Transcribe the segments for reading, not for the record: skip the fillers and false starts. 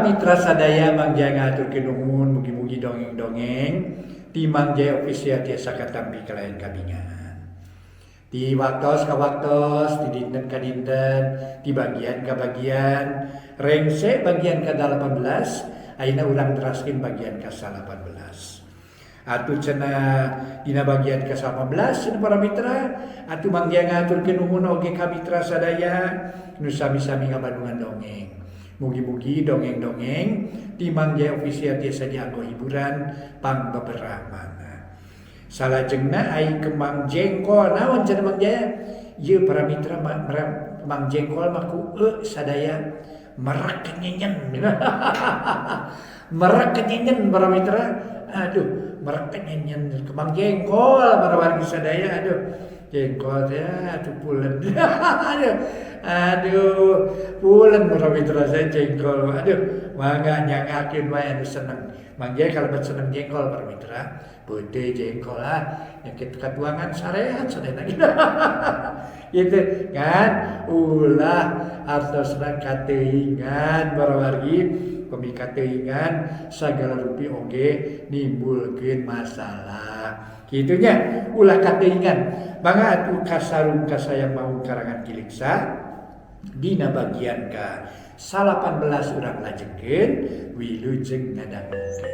Para mitra sadaya Mang Jaya ngahaturkeun nuhun mugi-mugi dongeng-dongeng ti Mang Jaya Official tiasa katampi kalayan kabingan. Di waktos ka waktos, di dinten ka dinten, di bagian ka bagian, rengse bagian ka-18, ayeuna urang teraskeun bagian ka-19. Atuh cenah dina bagian ka-18 cenah para mitra, atuh Mang Jaya ngahaturkeun nuhun oge ka mitra sadaya nu sami-sami ngabandungan dongeng. Mugi-mugi dongeng-dongeng ti Mang Jaya Official tiasa dianggo hiburan pangbeberah mana. Salajengna ai kembang jengkol naon cenah Mang Jaya? Ieu para mitra kembang jengkol mah ku sadaya merak kenyenyen. Merak kenyenyen para mitra. Aduh, merak kenyenyen kembang jengkol para wargi sadaya, aduh. Jengkol teh aduh pulen. Aduh, aduh, pulen para mitra saya jengkol. Aduh, mangga nyangakeun wae anu seneng. Mang Jaya kalebet seneng jengkol para mitra. Peuteui jengkol ah, nya kitu katuangan sarehat sadayana gitu kan, ulah artosna kateuingan para wargi, pami kateuingan sagala rupi oge nimbulkeun masalah. Kitu nya, ulah kateuingan. Mangga atuh kasarung kasayang mau karangan Ki Leuksa dina bagian ka 18 urang lajengkeun wilujeng ngadangukeun.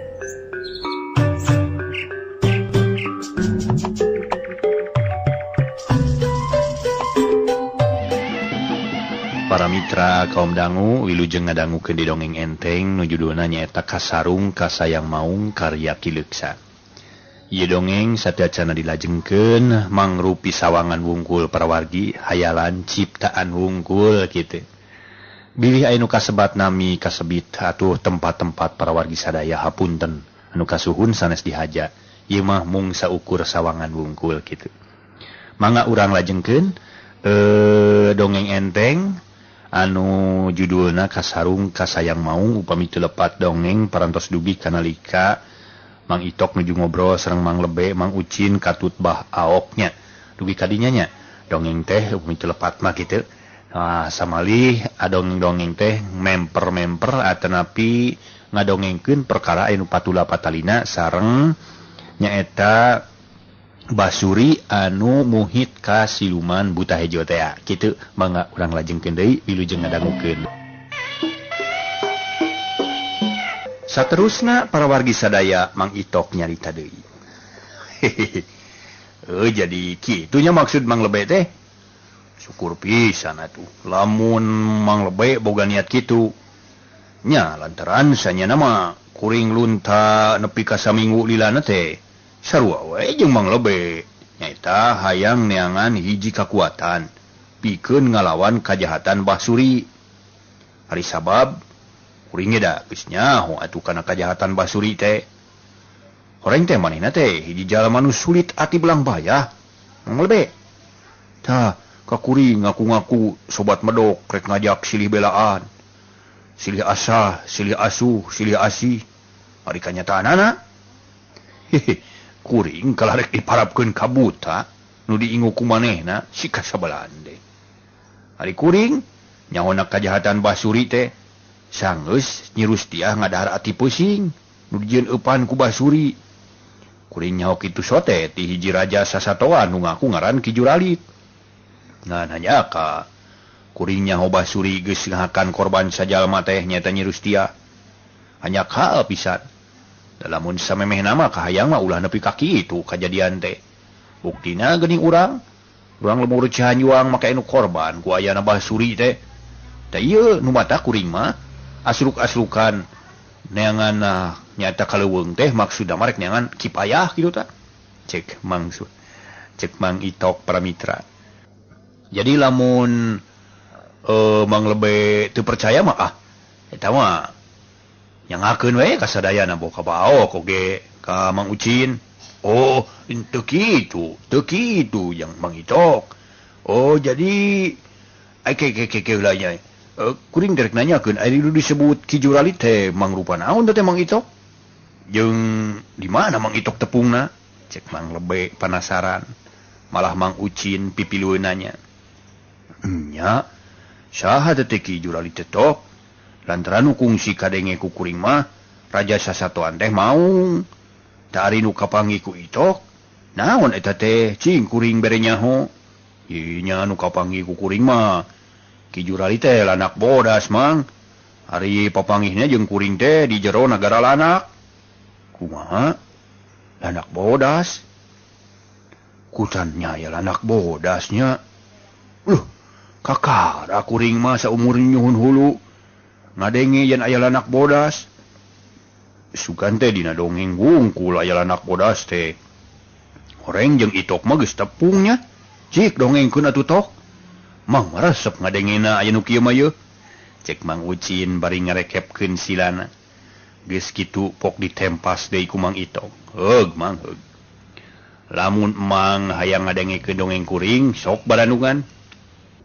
Para mitra kaum dangu wilujeng ngadangukeun di dongeng enteng nu judulna nyaeta Kasarung Kasayang Maung karya Ki Leuksa. Ieu dongeng sateuacanna dilajengkeun mangrupi sawangan wungkul parawargi hayalan ciptaan wungkul kitu. Bilih aya nu kasebat nami kasebit atuh tempat-tempat parawargi sadaya hapunten anu kasuhun sanes dihaja. Ieu mah mung saukur sawangan wungkul kitu. Mangga urang lajengkeun dongeng enteng anu judulna Kasarung Kasayang Maung upami teu lepat dongeng parantos dugi kanalika Mang Itok nuju ngobrol sareng Mang Lebe, Mang Ucin katut bah aoknya dugi kadinya nya dongeng teh upami teu lepat mah kitu. Nah, samalih adongeng-dongeng teh memper-memper atanapi ngadongengkeun perkara anu patula patalina sareng nyaeta Basuri anu muhit ka siluman buta hejo teh kitu. Mangga urang lajengkeun deui wilujeng ngadangukeun. Saterusna para wargi sadaya Mang Itok nyarita deui. Jadi kitunya maksud Mang Lebe teh. Syukur pisan atuh lamun Mang Lebe boga niat kitu. Nya lantaran sanyana mah kuring lunta nepi ka saminggu lilana teh sarua we jeung Mang Lebe nyaeta hayang neangan hiji kakuatan pikeun ngalawan kajahatan Basuri. Ari sabab kuring ge da geus nyaho atuh kana kajahatan Basuri teh. Horeng teh manehna teh hiji jalma nu sulit ati belang bayah Mang Lebe. Tah ka kuring ngaku-ngaku sobat medok rek ngajak silih belaan, silih asah, silih asuh, silih asih. Ari kanyataanana hehe kuring kalah rek diparapkeun ka buta nu diingu ku manehna si kasabalande. Ari kuring nyahona kajahatan Basuri teh sanggeus Nyi Rustiah ngadahar ati pusing nu dijieun eupan ku Basuri. Kuring nyaho kitu sote ti hiji raja sasatoan nu ngaku ngaran Ki Juralit. Ngan hanya ka kuring nyaho Basuri geus ngahakan korban sajalma teh nyaeta Nyi Rustiah. Hanya ka pisan. Lamun samemeh nama kahayang mah ulah nepi ka kitu kajadian teh. Buktina geuning urang lemur Cihanjuang make anu korban ku ayana Basuri teh. Tah ieu nu mata kuring mah asruk-asrukan neangan nyata kaleuweung teh maksudna mah rek neangan kipayah kitu tah. Cek Mang cek Mang Itok para mitra. Jadi lamun Mang Lebe teu percaya mah ah eta mah nyangakeun we ka sadayana boga baok oge ka Mang Ucin. Oh, teu kitu yang Mang Itok. Oh, jadi ai ke lah nya. Kuring derek nanyakeun ari nu disebut Ki Juralit teh mangrupa naon teh Mang Itok? Jeung di mana Mang Itok tepungna? Cek Mang Lebe panasaran. Malah Mang Ucin pipilueun nanya. Nya, saha teh Ki Juralit teh tok? Lantaran nu kungsi kadenge ku kuring mah raja sasatoan teh maung. Tah ari nu kapanggih ku Itok naon eta teh cing kuring bere nyaho. Ieu nya nu kapanggih ku kuring mah Ki Jurali teh lanak bodas mang. Ari papanggihna jeung kuring teh di jero nagara lanak. Kumaha? Lanak bodas? Kutannya ya lanak bodasnya. Loh, kakara kuring mah saumur nyuhun hulu ngadenge yen aya lanak bodas. Sugan teh dina dongeng wungkul aya lanak bodas teh. Horeng jeung Itok mah geus tepungnya. Cik dongengkeun atuh tok. Mang maresep ngadengena aya nu kieu mah yeuh. Cek Mang Ucin bari ngarekepkeun silana. Geus kitu pok ditempas deui ku Mang Itok. Heug mang heug. Lamun emang hayang ngadengikeun dongeng kuring sok baranungan.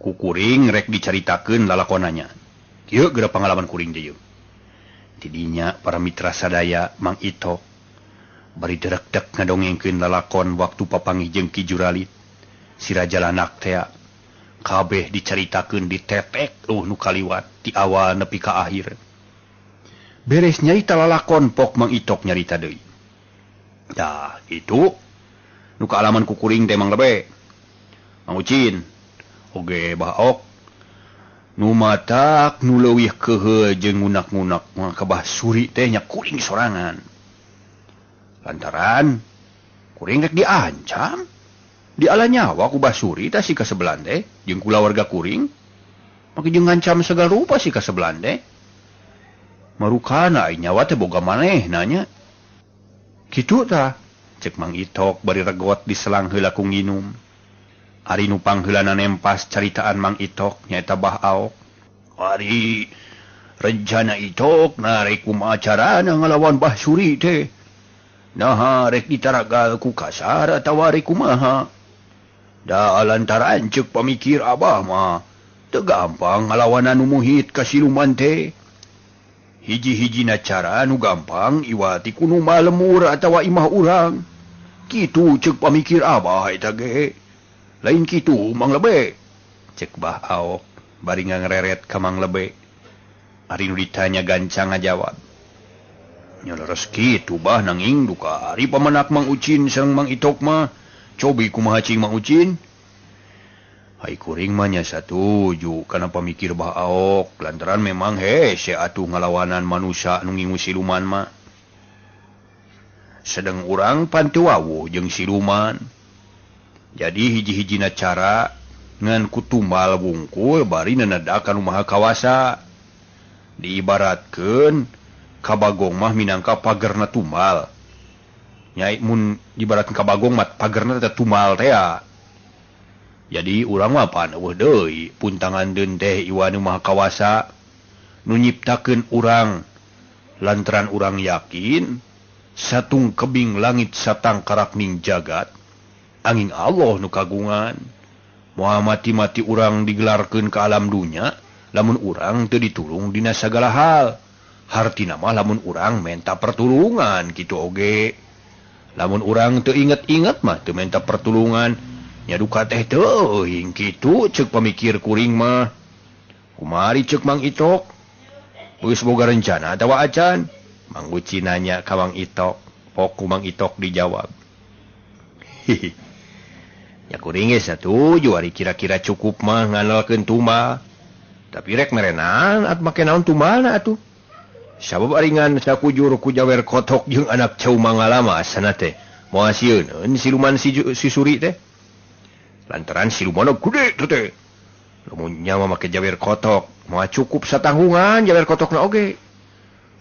Ku kuring rek dicaritakeun lalakonanya. Kieu geura pangalaman kuring teh yeuh. Tidinya para mitra sadaya Mang Itok bari derekdek ngadongengkeun lalakon waktu papanggih jeung Ki Juralit. Si raja lanak tea kabeh dicaritakeun ditetek nu kaliwat ti awal nepi ka akhir. Beres nyarita lalakon pok Mang Itok nyarita deui. Tah kitu nu kaalaman ku kuring teh Mang Lebe. Mang Ucin oge Bah Ok nu matak nu leuwih kehe jeung ngunak-ngunak mah ka Bah Suri teh nya kuring sorangan. Lantaran kuring rek diancam diala nyawa ku Bah Suri tah si kasebelan teh jeung kulawarga kuring. Make jeung ngancam segala rupa si kasebelan teh. Marukana ai nyawa teh boga manehna nya. Kitu tah cek Mang Itok bari regot di selang heula ku nginum. Ari nu pangheulana nempas caritaan Mang Itok nyaeta Bah Aok. Ari rencana Itok narek kumaha carana ngalawan Bah Suri teh. Naha rek ditaragal ku kasar atawa rek kumaha. Da lantaran ceuk pamikir abah mah teu gampang ngalawanan nu muhit ka siluman teh. Hiji-hijina cara nu gampang iwati ku nu lemur atawa imah urang. Kitu ceuk pamikir abah eta ge. Lain kitu Mang Lebe. Cek Bah Aok bari ngareret ka Mang Lebe. Ari nu ditanya gancang ngajawab. Nya leres kitu bah nanging duka ari pamenak Mang Ucin sareng Mang Itok mah. Cobi kumaha cing Mang Ucin? Hai kuring mah nya satuju kana pamikir Bah Aok lantaran memang hese atuh ngalawanan manusia nu ngingu siluman mah. Sedeng urang pan teu wawuh jeung siluman. Jadi hiji-hijina cara ngan kutumbal wungkul bari nenedakan nu maha kawasa. Diibaratkeun ka Bagong mah minangka pagerna tumbal. Nyai mun diibaratkeun ka Bagong mah pagerna teh tumbal tea. Jadi urang mah pan eueuh deui puntangan deun teh iwa nu maha kawasa nu nyiptakeun urang lantaran urang yakin satung kebing langit satangkarakning jagat angin Allah nu kagungan. Moal mati-mati urang digelarkeun ka alam dunya lamun urang teu ditulung dina sagala hal. Hartina mah lamun urang menta pertulungan kitu oge. Lamun urang teu inget-inget mah teu menta pertulungan nya duka teh teuing kitu ceuk pamikir kuring mah. Kumari ceuk Mang Itok? Geus boga rencana atawa acan? Mang Ucin nanya ka Mang Itok. Pok ku Mang Itok dijawab. Hihi. Nya kuring ge satuju ari kira-kira cukup mah ngandalkeun tumbal. Tapi rek merenang at make naon tumbalna atuh. Sabab aringan sakujur ku jawer kotok jeung anak cau mangalama asana teh. Moal sieuneun siluman si Suri teh. Lantaran siluman gede tuh teh. Lamun nyawa make jawer kotok, moal cukup satanggungan jawer kotokna oge.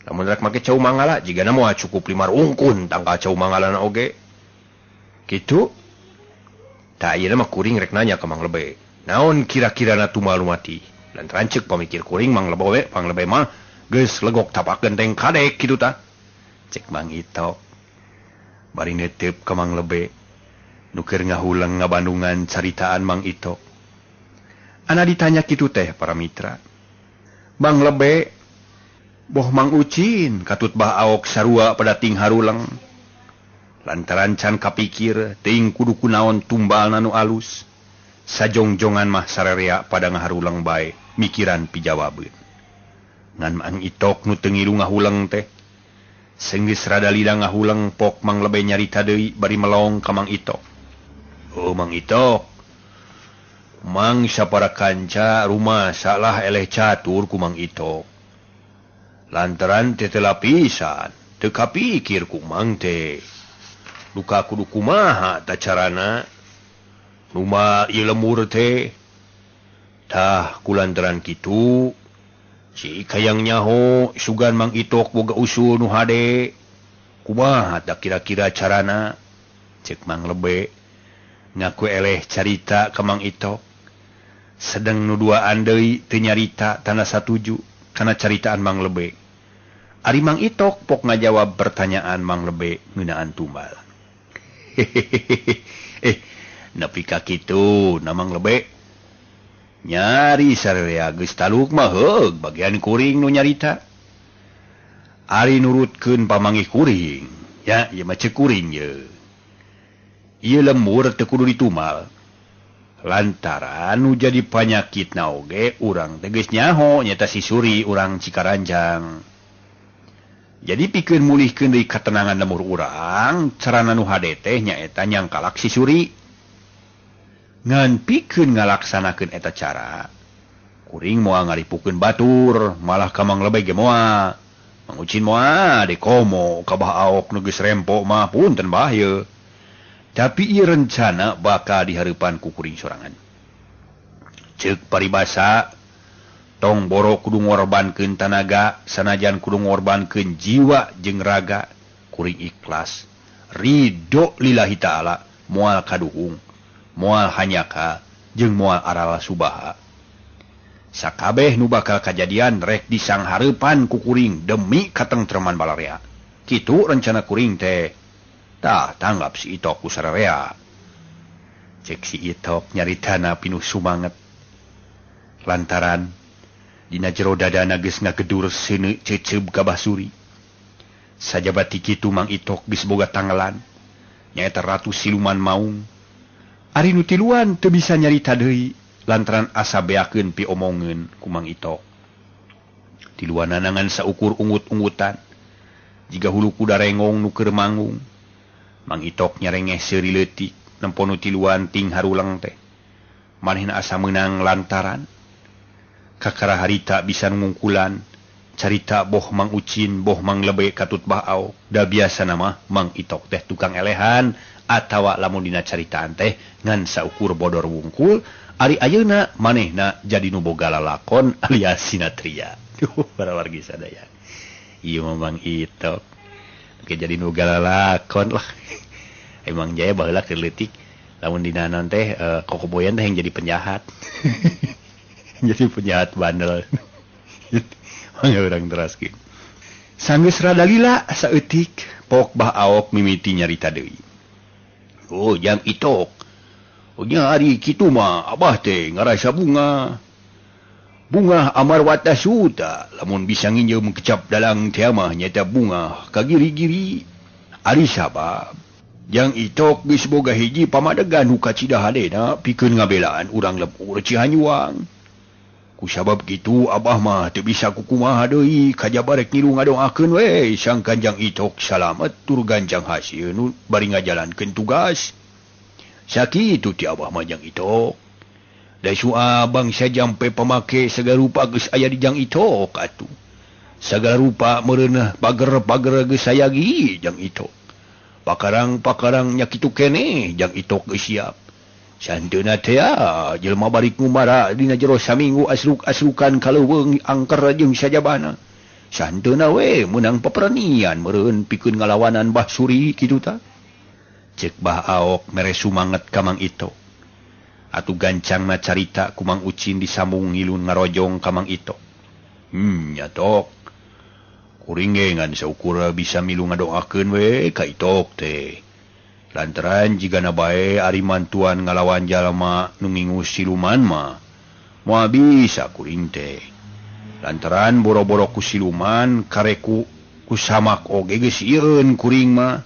Lamun rek make cau mangala jigana moal cukup 5 rungkun tangkal cau mangalana oge. Kitu. Tah ayeuna mah kuring rek nanya ka Mang Lebe. Naon kira-kirana tumbal nu mati? Lantaran ceuk pamikir kuring Mang Lebe, Mang Lebe mah geus legok tapak genteng kadek kitu tah. Cek Mang Itok. Bari netep ka Mang Lebe. Nu keur ngahuleng ngabandungan caritaan Mang Itok. Ana ditanya kitu teh para mitra. Mang Lebe boh Mang Ucin katut Bah Aok sarua pada ting haruleng. Lantaran can kapikir teuing kudu kunaon tumbalna nu alus. Sajongjongan mah sarerea pada ngaharuleng bae mikiran pijawabeun. Ngan Mang Itok nu teu ngilu ngahuleng teh. Senggeus rada lila ngahuleng pok Mang Lebe nyarita deui bari melong ka Mang Itok. Oh Mang Itok, Mang sapara kanca rumah salah eleh catur ku Mang Itok. Lantaran teh teu lapisan, teu kapikir ku Mang teh. Duka kudu kumaha ta carana? Rumah ieu lembur teh. Tah kulantaran kitu si kayang nyaho sugan Mang Itok boga usul nu hade. Kumaha ta kira-kira carana? Cek Mang Lebe ngaku eleh carita ka Mang Itok. Sedeng nu duaan deui teu nyarita tanda satuju kana caritaan Mang Lebe. Ari Mang Itok pok ngajawab pertanyaan Mang Lebe ngeunaan tumbal. Nepi ka kitu na Mang Lebe. Nyari sararea geus taluk mah heug bagian kuring nu nyarita. Ari nurutkeun pamanggih kuring, ya ieu mah ceuk kuring ye. Ieu lembur teu kudu ditumal. Lantaran nu jadi panyakitna oge urang teh geus nyaho nyaeta si Suri urang Cikaranjang. Jadi pikeun mulihkeun deui katenangan lembur urang, carana nu hade teh nyaeta nyangkalak si Suri. Ngan pikeun ngalaksanakeun eta cara, kuring moal ngaripukeun batur, malah ka Mang Lebe ge moal. Mang Ucin moal de komo ka Bah Aok nu geus rempo mah punten bah ye. Tapi ieu rencana bakal dihareupan ku kuring sorangan. Ceuk paribasa, tong boro kudu ngorbankeun tanaga, sanajan kudu ngorbankeun jiwa jeung raga, kuring ikhlas. Ridho lillahi ta'ala, moal kaduhung, moal hanyaka, jeung moal arala subaha. Sakabeh nu bakal kajadian rek disanghareupan ku kuring demi katengtreman balarea. Kitu rencana kuring teh. Tah tanggap si Itok ku sararea. Cek si Itok nyaritana pinuh sumanget. Lantaran dina jero dadana geus ngagedur seuneu ceceub ka Bah Suri. Sajabati kitu Mang Itok geus boga tangelan, nyaeta ratu siluman maung. Ari nu tiluan teu bisa nyarita deui lantaran asa beakeun piomongeun ku Mang Itok. Tiluanana ngan saukur ungut-ungutan, jiga hulu kuda rengong nu keur manggung. Mang Itok nyarengeh seuri leutik nempo nu tiluan ting haruleng teh. Manehna asa meunang lantaran kakara harita bisa ngungkulan carita boh Mang Ucin boh Mang Lebe katut Bah Aok. Da biasana mah Mang Itok teh tukang elehan atawa lamun dina caritaan teh ngan saukur bodor wungkul. Ari ayeuna manehna jadi nu boga lalakon alias sinatria. Duh, para wargi sadaya. Ieu mah Mang Itok ke jadi nu lalakon lah. Emang Jaya baheula keur leutik lamun dina naon teh kokoboyan teh yang jadi penjahat. Jadi penjahat bandel. Mangga urang teraskeun. Sanggeus rada lila saeutik pok Bah Aok mimiti nyarita deui. Oh jang Itok. Oh nya ari kitu mah abah teh ngarasa bunga. Bunga Amarwata Suta lamun bisa nginjeum kecap dalang teh mah nyaeta bunga kagiri-giri. Ari sabab jang Itok geus boga hiji pamadegan nu kacida hadena pikeun ngabelaan urang lembur Cihanyuang. Ku sabab kitu abah mah teu bisa kukumaha deui kajaba rek ngilu ngadoakeun we sangkan jang Itok salamet tur ganjang hasil nu bari ngajalankeun tugas. Sakitu ti abah mah jang Itok. Da abang sajampe pamake segala rupa geus aya di jang Itok atuh. Sagala rupa meureunah pager-pager geus sayagi jang Itok. Pakarang-pakarang nya kitu keneh jang Itok geus siap. Santeuna teh jelema balik ngumara dina jero saminggu asruk-asrukan kaleuweung angker jeung sajabana. Santeuna we meunang peperanian meureun pikeun ngalawanan Bah Suri kitu ta. Cek Bah Aok mere sumanget ka Mang Itok. Atuh gancangna carita ku Mang Ucin disambung ngilun ngarojong ka Mang Itok. Nya tok. Kuring ge ngan saukur bisa milu ngadoakeun we ka Itok teh. Lantaran jigana bae ari mantuan ngalawan jalma nu ngingus siluman mah moal bisa kuring teh. Lantaran boro-boro ku siluman kareku ku samak oge geus sieun kuring mah.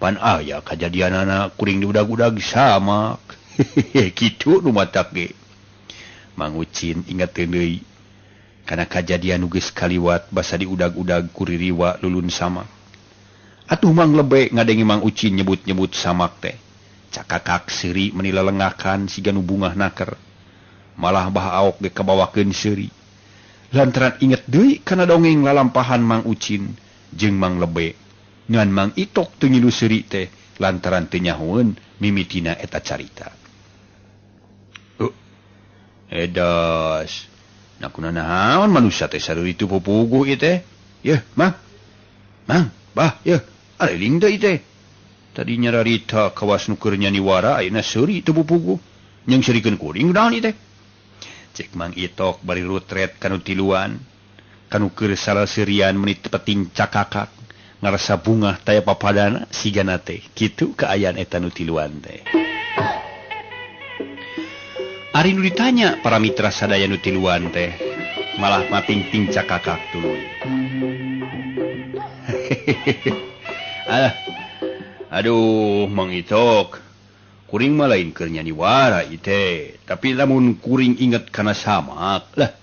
Pan aya kajadianana kuring diudag-udag samak. Kitu nu matak ge. Mang Ucin ingeteun deui. Kana kajadian nu geus kaliwat basa diudag-udag ku ririwa lulun samak. Atuh Mang Lebe ngadenge Mang Ucin nyebut-nyebut samak teh. Cakakak seuri meuni lelengakan siga nu bungah naker. Malah Bah Aok ge kabawakeun seuri. Lantaran inget deui kana dongeng lalampahan Mang Ucin jeung Mang Lebe. Ngan Mang Itok teu ngilu seuri teh lantaran teu nyahoeun mimitina eta carita. Edas. Nah kunaon manusia teh sareureui teu pupuguh ieu teh. Yeuh, Mang. Mang, bah, yeuh, areling teh ieu teh. Tadi nyararita kawas nu keur nyaniwara ayeuna seuri teu pupuguh. Nyang seurikeun kuring naon ieu teh. Cek Mang Itok bari rutret kanu tiluan. Kanu keur salaseurian meuni teu penting cakakak. Ngarasa bungah taya papadana sigana teh. Kitu kaayaan eta nu tiluan teh. Ari nu ditanya para mitra sadaya nu tiluan teh malah mating-ting cakakak tuluy. Alah, aduh Mang Itok, kuring mah lain keur nyaniwara ieu teh, tapi lamun kuring inget kana samak lah,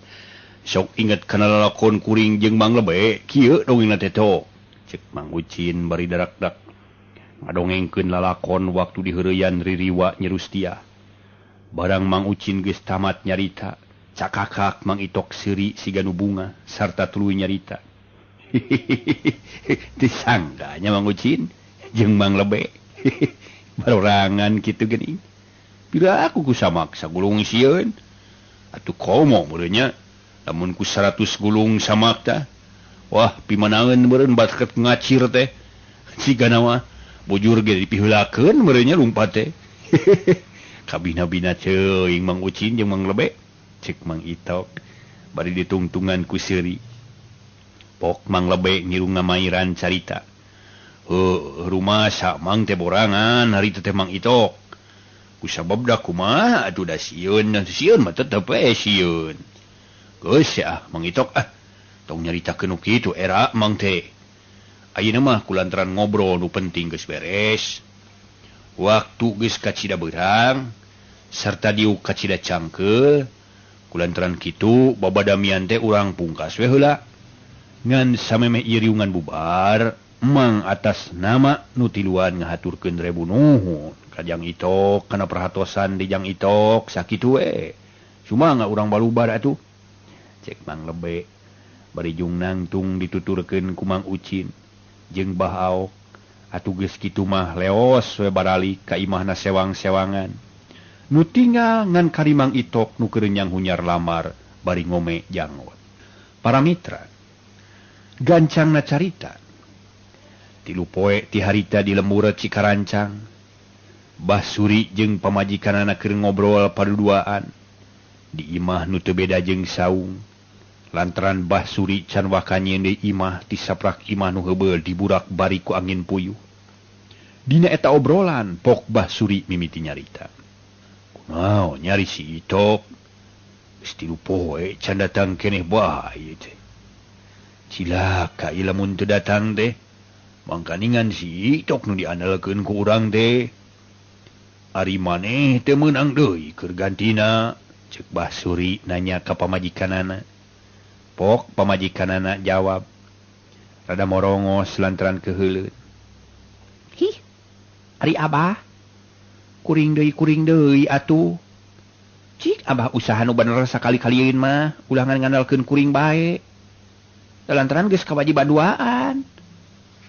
sok inget kana lalakon kuring jeung Mang Lebe, kieu dongengna teh tok. Cek Mang Ucin bari darakdak ngadongengkeun lalakon waktu diheureyan ririwa Nyerustia. Barang Mang Ucin geus tamat nyarita, cakakak Mang Itok seuri siga nu bunga sarta tuluy nyarita. Disangganya Mang Ucin jeung Mang Lebe. Barorangan kitu geuning. Pira aku ku samak sagulung sieun. Atuh komo meureun nya lamun ku 100 gulung samak tah. Wah, pimanaeun meureun baket ngacir teh. Sigana mah bujur ge dipiheulakeun meureun nya lumpat teh. Kabina-bina ceuing Mang Ucin jeung Mang Lebe, cek Mang Itok bari ditungtungan ku seuri. Pok Mang Lebe ngiru ngamairan carita. Heuh, rumasa Mang teh borangan harita teh Mang Itok. Ku sabab da kumaha atuh da sieun, sieun mah tetep we sieun. Geus ya Mang Itok ah, tong nyaritakeun nu kitu era Mang teh. Ayeuna mah kulantaran ngobrol nu penting geus beres. Waktu geus kacida beurang sarta diuk kacida cangkeul kulantaran kitu babadamian teh urang pungkas we heula. Ngan samemeh ieu riungan bubar, Mang atas nama nu tiluan ngahaturkeun rebu nuhun ka Jang Itok kana perhatosan di Jang Itok sakitu we. Sumangga urang balubar atuh. Cek Mang Lebe bari jung nangtung dituturkeun ku Mang Ucin jeung Bah Aok. Atuh geus kitu mah leos we baralik ka imahna sewang-sewangan. Nu tinggal ngan kari Mang Itok nu keur nyang hunyar lamar bari ngome janggot. Para mitra, gancangna carita. Tilu poe ti harita di lembur Cikarancang, Bah Suri jeung pamajikanana keur ngobrol paduduaan di imah nu teu beda jeung saung. Lantaran Bah Suri can waka nyieun deui imah ti saprak imah nu heubeul diburak bari ku angin puyuh. Dina eta obrolan pok Bah Suri mimiti nyarita. Kunaon nyari si Itok? Geus tilu poe can datang keneh bae teh. Cilaka ieu lamun teu datang teh. Mangkaningan si Itok nu diandalkeun ku urang teh. Ari maneh teu meunang deui keur gantina, cek Bah Suri nanya ka pamajikanana. Pok pamajikanana jawab rada morongos lantaran keheuleut. Hih, ari abah kuring deui atuh. Cik abah usaha nu bener sakali-kalieun mah ulah ngandalkeun kuring bae. Lantaran geus kawajiban duaan.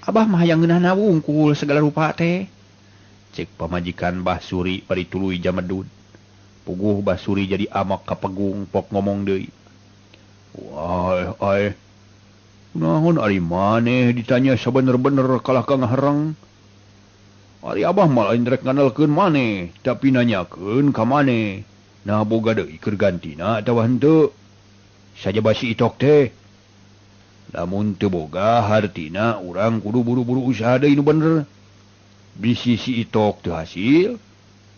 Abah mah hayang ngeunahna wungkul segala rupa teh. Cek pamajikan Bah Suri bari tuluy jamedud. Puguh Bah Suri jadi amak kapegung pok ngomong deui. Wah, ai. Naon ari maneh ditanya sabener-bener kalah ka ngahereng. Ari abah mah lain rek ngandalkeun maneh, tapi nanyakeun ka maneh. Nah boga deui keur gantina atawa henteu. Sajaba si Itok teh. Lamun teu boga hartina urang kudu buru-buru usaha deui nu bener. Bisi si Itok teu hasil.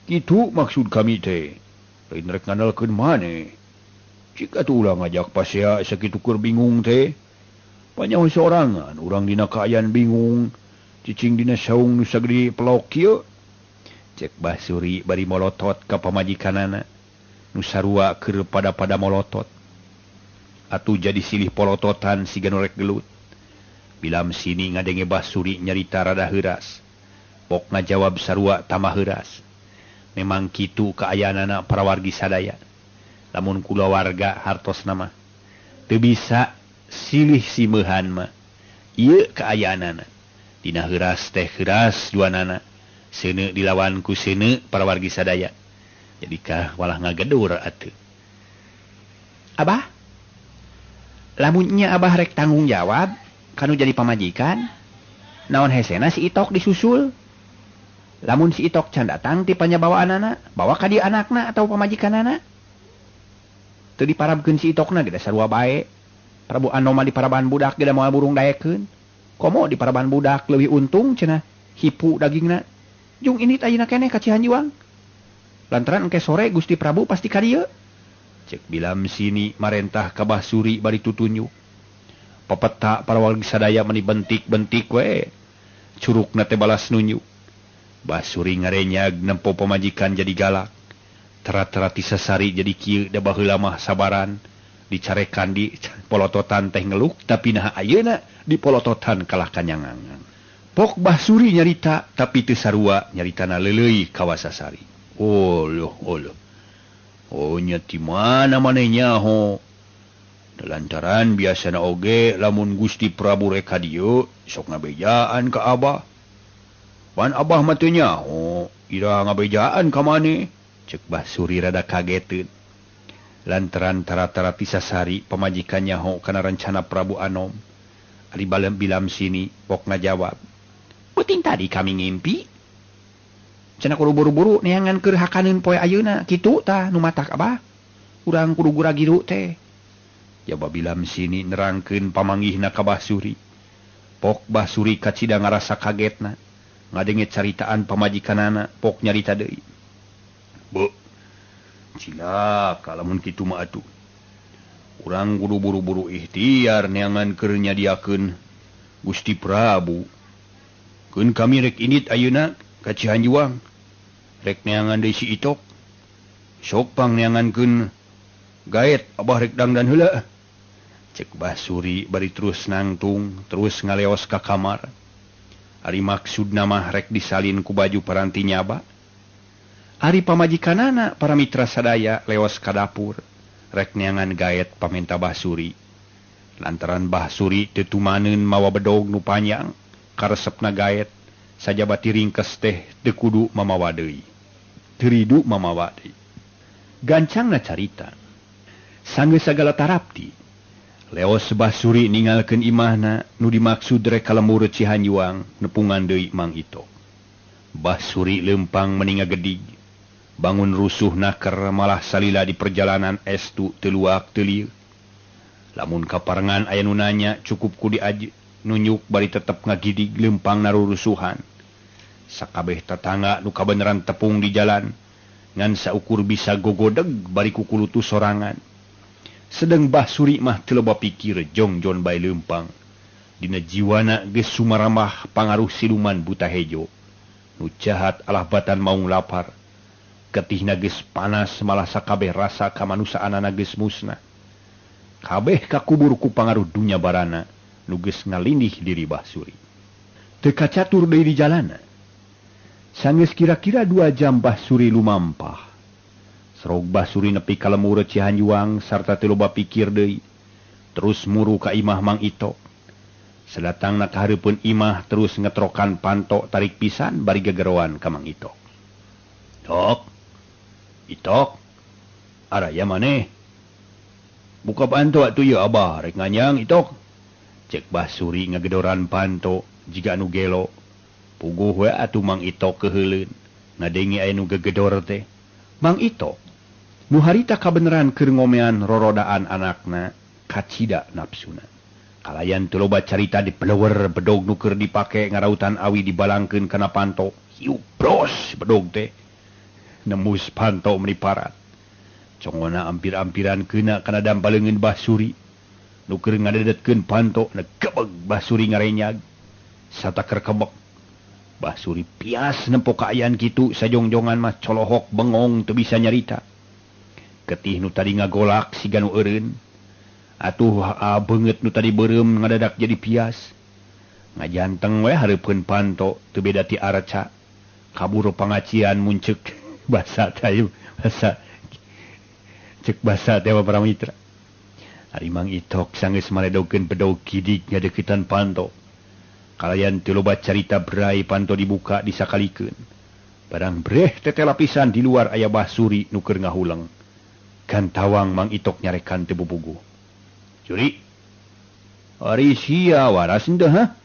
Kitu maksud kami teh. Lain rek ngandalkeun maneh. Jika tuh ulah ngajak pasea sakitu keur bingung teh. Panyaho sorangan urang dina kaayaan bingung, cicing dina saung nu sagede pelok kieu. Cek Bah Suri bari molotot ka pamajikanana nu sarua keur pada-pada molotot. Atuh jadi silih polototan siga nu rek gelut. Bilam sini ngadenge Basuri nyarita rada heuras. Pok ngajawab sarua tambah heuras. Memang kitu kaayaanana para wargi sadaya. Lamun kulawarga hartosna mah teu bisa silih simeuhan mah. Ieu kaayaanana. Dina heuras teh heuras duanana. Seuneu dilawan ku seuneu para wargi sadaya. Jadikah walah ngagedur atuh. Abah, lamunnya abah rek tanggung jawab kanu jadi pamajikan, naon hesena si Itok disusul. Lamun si Itok can datang ti panyabawaanana, bawa ka dieu anakna atau pamajikanana. Teu diparabkeun si Itokna ge da sarua bae. Prabu Anom mah diparaban budak ge da moal burung daekeun. Komo diparaban budak leuwih untung cenah, hipu dagingna. Jung ini ayeuna keneh ka Cihanjuang. Lantaran engke sore Gusti Prabu pasti ka dieu. Cek Bilam sini marentah ka Basuri bari tutunjuk. Pepeta para wargi sadaya meni bentik-bentik we. Curugna teh balas nunjuk. Basuri ngarenyag nempo pamajikan jadi galak. Terat-terat sasari jadi kieu da baheula mah sabaran. Dicarekan di polototan teh ngeluk tapi naha ayeuna di polototan kalah kanyangangan. Pok Basuri nyarita tapi teu sarua nyaritana leuleuy ka wasasari. Oh loh, oh loh. Oh nya ti mana maneh nyaho. Lantaran biasana oge lamun Gusti Prabu rek ka dieu sok ngabejaan ka abah. Pan abah mah teu nyaho, ira ngabejaan ka maneh. Cek Basuri rada kageteun. Lantaran tara-tara tisasari pamajikan nyaho kana rencana Prabu Anom. Ari balem bilam sini pok ngajawab. Peuting tadi kami ngimpi. Cenah kudu buru-buru neangan keur hakaneun poe ayeuna kitu tah nu matak abah. Urang kudu gura-giru teh. Jaba bilam sini nerangkeun pamanggihna ka Basuri. Pok Basuri kacida ngarasa kagetna. Ngadenge caritaan pamajikanana pok nyarita deui. Bu, cilaka lamun kitu mah atuh. Urang kudu buru-buru ikhtiar neangan keur nyadiakeun Gusti Prabu. Keun kami rek indit ayeuna ka Cihanjuang. Rek neangan deui si Itok. Sok pang neangankeun gaet abah rek dangdan heula. Cek Basuri bari terus nangtung, terus ngaleos ka kamar. Ari maksudna mah rek disalin ku baju paranti nyaba. Ari pamajikanana para mitra sadaya leos ka dapur, rek neangan gaet pamenta Basuri. Lantaran Basuri teu tumaneun mawa bedog nu panjang, karesepna gaet sajabati ringkes teh teu kudu mamawa deui. Teu ridu mamawa deui. Gancangna carita. Sanggeus sagala tarapti. Leos Basuri ningalkeun imahna nu dimaksud rek ka lembur Cihanjuang nepungan deui Mang Itok. Basuri leumpang meni ngagedig. Bangun rusuh naker malah salila di perjalanan estu teu luak teu lieu. Lamun kaparengan aya nu nanya cukup ku diaji nunjuk bari tetep ngagidig leumpang narurusuhan. Sakabeh tatangga nu kabeneran tepung di jalan ngan saukur bisa gogodeg bari kukulutu sorangan. Sedeng Basuri mah teu loba pikir jongjon bae leumpang. Dina jiwana geus sumaramah pangaruh siluman buta hejo. Nu jahat alah batan maung lapar. Getihna geus panas malah sakabeh rasa kamanusaanana geus musnah. Kabeh kakubur ku pangaruh dunya barana nu geus ngalindih diri Basuri. Teu kacatur deui di jalana. Sanggeus kira-kira 2 jam Basuri lumampah. Serog Basuri nepi ka lemur Cihanjuang sarta teu loba pikir deui. Terus muru ka imah Mang Itok. Sadatangna ka hareupeun imah terus ngetrokan panto tarik pisan bari gegeroan ka Mang Itok. Tok. Itok. Araya maneh. Buka panto atuh ieu abah rek nganyang Itok. Cek Basuri ngagedoran panto jiga anu gelo. Puguh we atuh Mang Itok keuheuleun. Ngadenge aya nu gegedor teh. Mang Itok nu harita kabeneran keur ngomean rorodaan anakna kacida napsuna. Kalayan teu loba carita dipelewer bedog nu keur dipake ngarautan awi dibalangkeun kana panto. Hiu bros bedog teh. Nembus panto meni parat. Congona ampir-ampiran keuna kana dampaleungeun Basuri. Nu keur ngadedetkeun panto negebeg Basuri ngarenyag. Sataker kebek. Basuri pias nempo kaayaan kitu sajongjongan mah colohok bengong teu bisa nyarita. Getih nu tadi ngagolak siga nu eureun. Atuh beungeut nu tadi beureum ngadadak jadi pias. Ngajanteng we hareupeun panto teu beda ti arca. Kaburu pangacian muncek basa tayu basa cek basa dewa para mitra. Ari Mang Itok sanggeus maledokeun bedog kidik ngadeukeutan panto. Kalayan teu loba carita brai panto dibuka disakalikeun. Barang breh tete lapisan di luar aya Basuri nu keur ngahuleng. Gantawang Mang Itok nyarekan teu bubuguh. Curi. Ari sia waras henteu ha?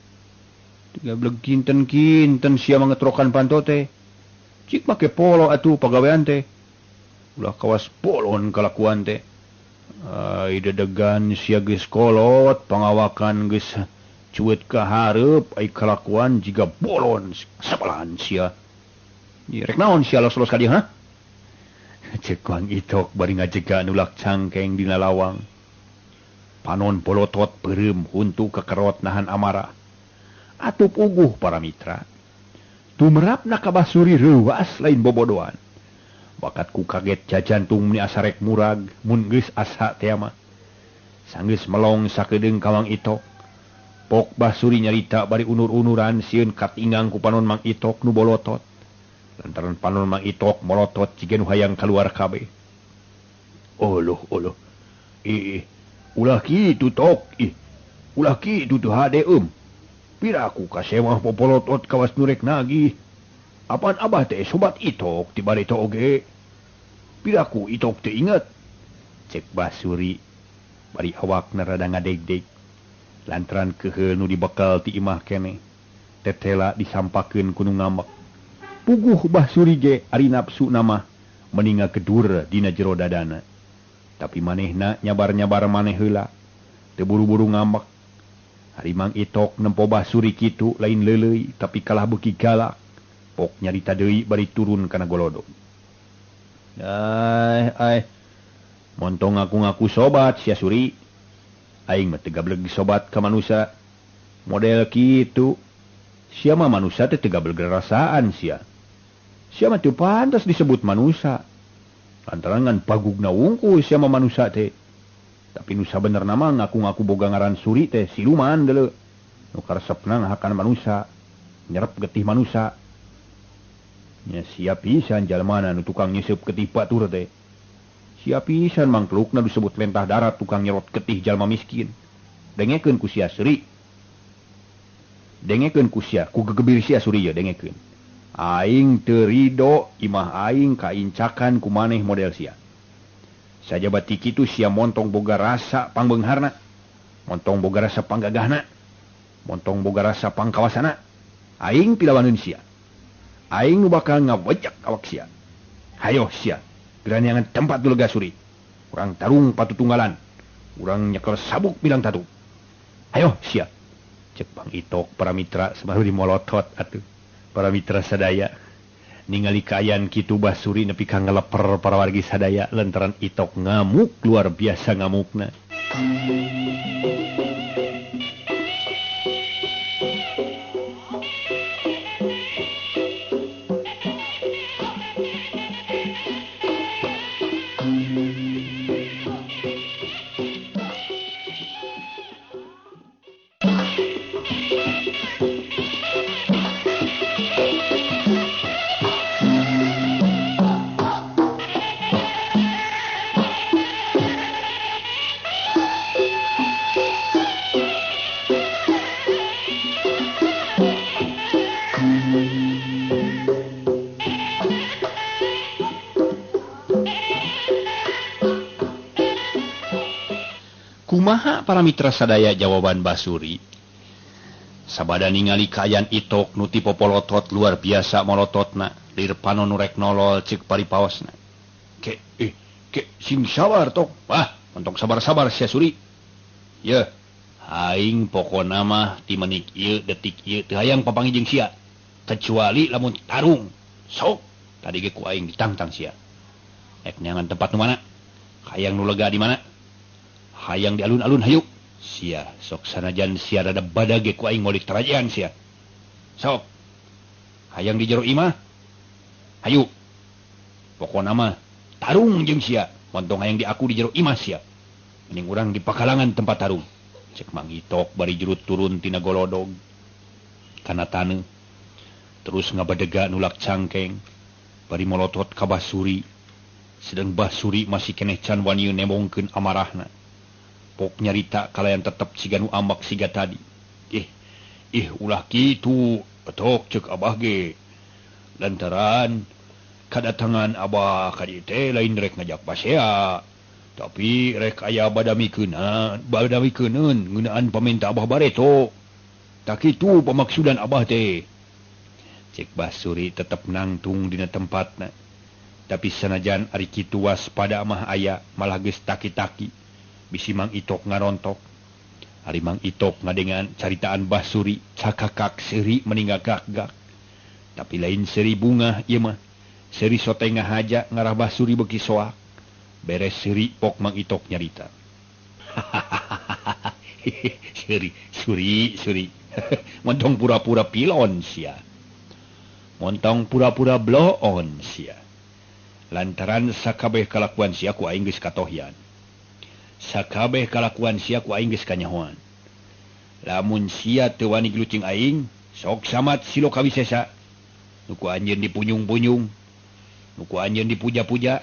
Tigablek kinten-kinten sia mangetrokan panto teh. Cik make polo atuh pagawean teh. Ulah kawas polon kalakuan teh. Ai dedegan sia geus kolot, pangawakan geus cuet ka hareup, ai kalakuan jiga bolon sabalahan sia. Rek naon sia los-los ka dieu ha? Cek Mang Itok bari ngajega nulak cangkeng dina lawang. Panon bolotot beureum huntu kekerot nahan amarah. Atuh puguh para mitra. Tumerapna ka Basuri reuas lain bobodoan. Bakat ku kaget jajantung meni asa rek murag mun geus asa teh mah. Sanggeus melong sakedeung ka Mang Itok. Pok Basuri nyarita bari unur-unuran sieun katinggang ku panon Mang Itok nu bolotot. Lantaran panon Mang Itok molotot jiga nu hayang kaluar kabeh. Oloh oloh. Ih, ulah kitu tok ih. Ulah kitu teu hade eum. Piraku kasemah popolotot kawas nu rek nagih. Apan abah teh sobat Itok ti barito oge. Piraku Itok teu inget. Cek Basuri bari awakna rada ngadegdeg. Lantaran keheul nu dibekal ti imah keneh. Tetela disampakeun ku nu ngambek. Puguh Basuri ge ari nafsu nama meninga kedur dina jero dadana. Tapi manehna nyabar-nyabar maneh heula. Teu buru-buru ngambek. Ari Mang Itok nempo Basuri kitu lain leuleuy tapi kalah beuki galak. Pok nyarita deui bari turun kana golodog. Ai ai montong ngaku-ngaku sobat sia Suri. Aing mah teu gableg sobat ka manusa. Model kitu. Sia mah manusa teh teu gableg rasaan sia. Sia mah teu pantas disebut manusa. Lantaran ngan pagugna wungkul sia mah manusa teh. Tapi nu sabenerna mah ngaku-ngaku boga ngaran Suri teh siluman deuleu. Nu karesepna ngahakan manusa, nyerep getih manusa. Nya sia pisan jalmana nu tukang nyeuseub getih batur teh. Sia pisan mangklukna disebut lentah darat tukang nyerot getih jalma miskin. Dengekeun ku sia Suri. Dengekeun ku sia, ku gegebir sia Suri ye dengekeun. Aing teu rido imah aing kaincakan ku maneh model sia. Sajaba ti kitu sia montong boga rasa pangbeungharna, montong boga rasa panggagahna, montong boga rasa pangkawasana. Aing pilawaneun sia. Aing nu bakal ngawejak awak sia. Hayo sia, geraniangan tempat nu lega Suri. Urang tarung patutunggalan. Urang nyekel sabuk bilang tatu. Hayo sia. Cek Bang Itok para mitra semaru dimolotot atuh. Para mitra sadaya ningali kaayaan kitu Basuri nepi ka ngeleper para wargi sadaya lantaran Itok ngamuk luar biasa ngamukna. Kumaha para mitra sadaya jawaban Basuri. Sabada ningali kaayaan Itok nu ti popolotot luar biasa molototna, lir panon nu rek nolol ceuk paripaosna. Ke ke sing sabar tok. Wah, montong sabar-sabar sia Suri. Yeuh, aing pokona mah ti menik ieu detik ieu teu hayang papanggih jeung sia. Kecuali lamun tarung. Sok, tadi ge ku aing ditangtang sia. Ek neangan tempat nu mana? Hayang nu lega di mana? Hayang di alun-alun hayu. Sia sok sanajan sia rada badag ge ku aing molik tarajean sia. Sok. Hayang di jero imah. Hayu. Pokona mah tarung jeung sia, montong hayang di aku di jero imah sia. Mending urang di pakalangan tempat tarung. Cek Mang Itok bari jurut turun tina golodog kana taneuh. Terus ngabadega nulak cangkeng bari molotot ka Basuri. Sedang Basuri masih keneh can wani nembongkeun amarahna. Pok nyarita kalayan tetep siga nu ambak siga tadi. Ih ulah kitu tok cek abah ge. Lantaran kadatangan abah ka dieu teh lain rek ngajak pasea. Tapi rek aya badamikeun ngeunaan pamenta abah bareto. Tak kitu pamaksudan abah teh. Cek Basuri tetep nangtung dina tempatna. Tapi sanajan ari kitu waspada mah aya malah geus taki-taki. Bisi Mang Itok ngarontok. Ari Mang Itok ngadengan caritaan Basuri cakakak seuri meninggal gak-gak. Tapi lain seuri bungah ieu mah. Seuri sote ngahaja ngarah Basuri beuki soak. Beres seuri pok Mang Itok nyarita. Seuri, suri, suri. Montong pura-pura pilon sia. Montong pura-pura bloon sia. Lantaran sakabeh kalakuan sia ku aing geus katohyan. Sakabeh kalakuan sia ku aing geus kanyahoan. Lamun sia teu wani gelucing aing, sok samat silo kawisesa. Nu ku anjeun dipunyung-punyung, nu ku anjeun dipuja-puja.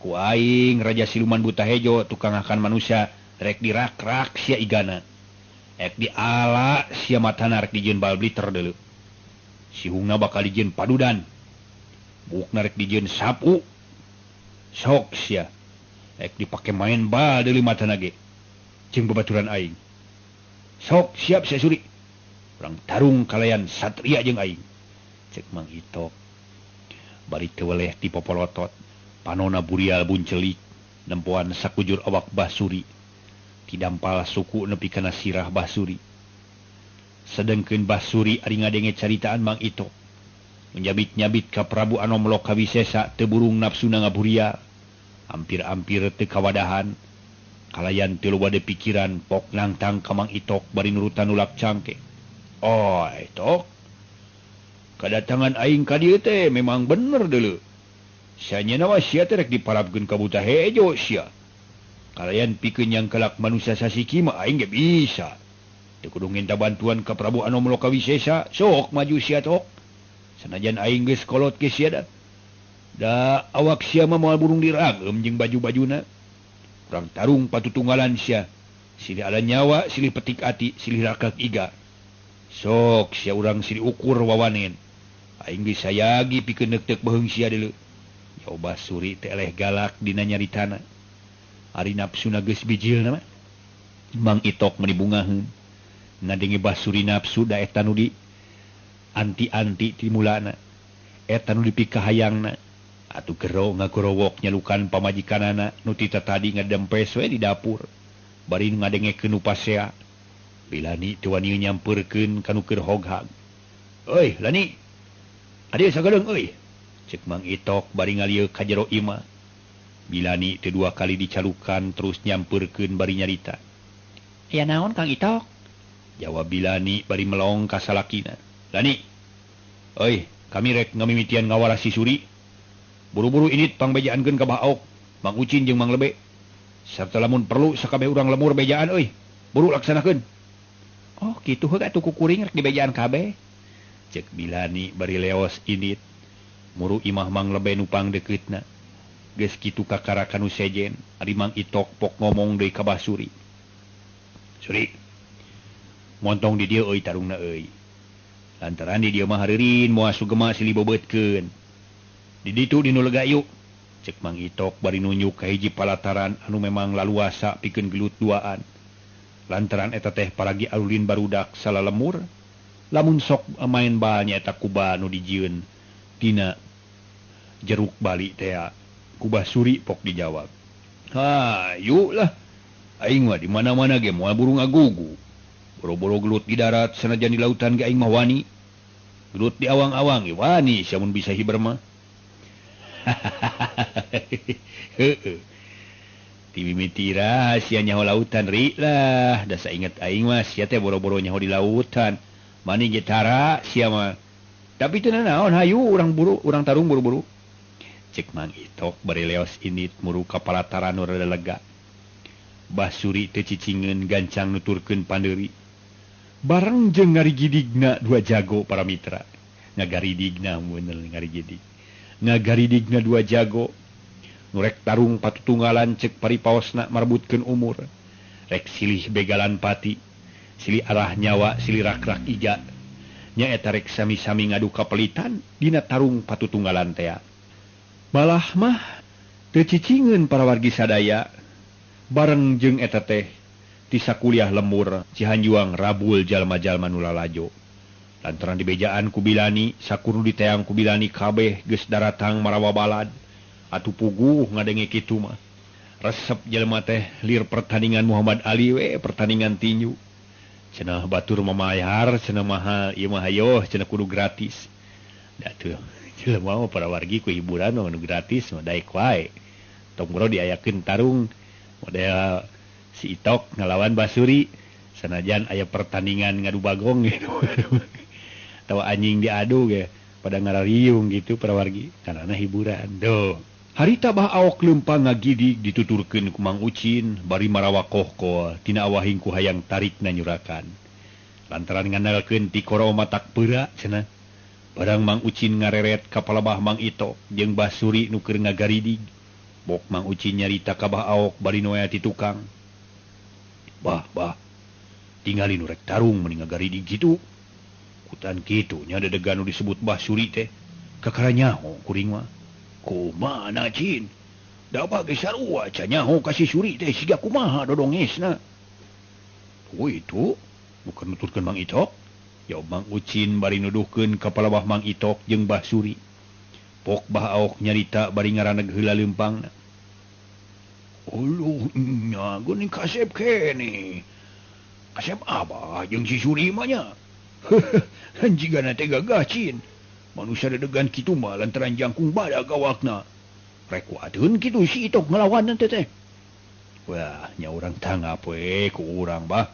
Ku aing raja siluman buta hejo tukang akan manusia rek dirak-rak sia igana. Rek diala sia matana rek dijieun bal bliter deuleu. Sihungna bakal dijieun padudan. Bukna rek dijieun sapu. Sok sia. Rek dipake main bal deuleu matana ge. Jeung babaturan aing. Sok siap sia suri. Urang tarung kalayan satria jeung aing. Cek Mang Itok. Bari teu weleh ti popolotot. Panona burial buncelik nempoan sakujur awak Basuri. Tidampal suku nepi kana sirah Basuri. Sedengkeun Basuri ari ngadenge caritaan Mang Itok. Menjabit-nyabit ka Prabu Anom Lokawisesa teu burung nafsuna ngaburia. Hampir-hampir teu kawadahan. Kalayan teu loba pikiran pok nangtang ka Mang Itok bari nurutan nulak cangke. Oh, Itok. Kadatangan aing ka dieu teh memang bener deuleu. Sanyana mah sia teh rek diparabkeun ka buta hejo sia. Kalayan pikeun yang kelak manusia sasiki mah aing ge bisa. Teu kudu minta bantuan ka Prabu Anom Lokawisesa, sok maju sia tok. Sanajan aing geus kolot ge sia da. Da awak sia mah moal burung diragem jeung baju-bajuna. Urang tarung patutunggalan sia. Silih ala nyawa, silih petik ati, silih rakak iga. Sok sia urang silih ukur wawanen. Aing geus sayagi pikeun neuk-neuk beheung sia deuleu. Coba Suri teh eleh galak dina nyaritana. Ari nafsuna geus bijilna mah. Mang Itok meuni bungaheun. Ngadenge Basuri nafsu da eta nu di anti-anti ti mulana. Eta nu dipikahayangna. Atuh gero ngagorowok nyalukan pamajikanana nu ti tadi ngadempes we di dapur. Bari ngadengekeun nu pasea. Bilani teu wani nyampeurkeun ka nu keur hoghag. Euy, Lani. Adieu sagaleung euy. Cek Mang Itok bari ngalieu ka jero imah. Bilani teu dua kali dicalukan terus nyampeurkeun bari nyarita. "Aya naon Kang Itok?" Jawab Bilani bari melong ka salakina. "Lani, euy, kami rek ngamimitian ngawara si Suri. Buru-buru init pangbejaankeun ka Bah Aok, Mang Ucin jeung Mang Lebe. Sarta lamun perlu sakabeh urang lemur bejaan euy. Buru laksanakeun." "Oh, kitu heuh atuh kukuring rek dibejaan kabeh." Cek Bilani bari leos init. Muru imah Mang Lebe nu pangdekeutna. Geus kitu kakara kanu sejen, ari Mang Itok pok ngomong deui ka Basuri. "Suri, montong di dieu euy tarungna euy. Lantaran di dieu mah hareurin moal sugema silih bobeutkeun. Di ditu di nu lega yuk." Cek Mang Itok bari nunjuk ka hiji palataran anu memang laluasa pikeun gelut duaan. Lantaran eta teh paragi alulin barudak salalemur, lamun sok main bal nyaeta kuba nu dijieun tina jeruk bali tea. Ku Basuri pok dijawab. "Ha, yuk lah. Aing mah di mana-mana ge moal burung agugu. Boro-boro gelut di darat sanajan di lautan ge aing mah wani. Gelut di awang-awang ge wani sia mun bisa hiber mah." Heeh. Ti mimitira sia nyaho lautan ri lah. Da sainget aing mah sia teh boro-boro nyaho di lautan. Mani ge tara sia mah. Tapi teu nanaon hayu urang buru, urang tarung buru-buru. Cek Mang Itok bari leos init muru ka palataran nu rada lega. Basuri teu cicingeun gancang nuturkeun pandeuri. Bareng jeung ngarigidigna dua jago para mitra. Ngagaridigna bener ngarigidig. Ngagaridigna dua jago. Nu rek tarung patutunggalan cek paripaosna marebutkeun umur. Rek silih begalan pati, silih arah nyawa, silih rak-rak iga. Nyaeta rek sami-sami ngadu kapelitan dina tarung patutunggalan tea. Malah mah teu cicingeun para wargi sadaya. Bareng jeung eta teh ti sakuliah lemur Cihanjuang rabul jalma-jalma nu lalajo. Lantaran dibejaan ku Bilani, sakur nu diteang ku Bilani kabeh geus daratang marawa balad. Atuh puguh ngadenge kitu mah. Resep jelema teh lir pertandingan Muhammad Ali we pertandingan tinju. Cenah batur mamayar, cenah mahal, ieu mah hayoh cenah kudu gratis. Da tuh jelema mah para wargi ku hiburan mah nu gratis mah daek wae. Tong bro diayakeun tarung model si Itok ngelawan Basuri sanajan aya pertandingan ngadu bagong gitu. Tawa anjing diadu ge pada ngarariung gitu para wargi karena hiburan. Duh. Harita bah awak leumpang ngagidig dituturkeun ku Mang Ucin bari marawa kohkol tina awahing ku hayang tarik nanyurakan. Lantaran ngandalkeun tikoro matak peura cenah. Barang Mang Ucin ngareret ka palabah Mang Itok jeung Basuri nu keur ngagaridig. Bok Mang Ucin nyarita ka Bah Aok bari noea ti tukang. Bah, bah. Tingali nu rek tarung meni ngagaridig kitu. Kutan kitu nya dedegan nu disebut Bah Suri teh. Kakara nyaho kuring mah. Kumaha Cin? Da bage sarua ca nyaho ka si Suri teh siga kumaha dodongesna. Oh itu bukan nuturkeun Mang Itok. Ya Mang Ucin bari nuduhkeun ka palabah Mang Itok jeung Bah Suri. Pok Bah Aok nyarita bari ngaraneg heula leumpangna. Uluh nya geuning kasep keneh. Kasep abah jeung si Suri mah nya. Jigana teh gagah Cin. Manusia dedegan kitu mah lantaran jangkung badag awakna. Rek kuateun kitu si Itok ngalawanan teh teh. Wah, nya urang tanggap we ku urang bah.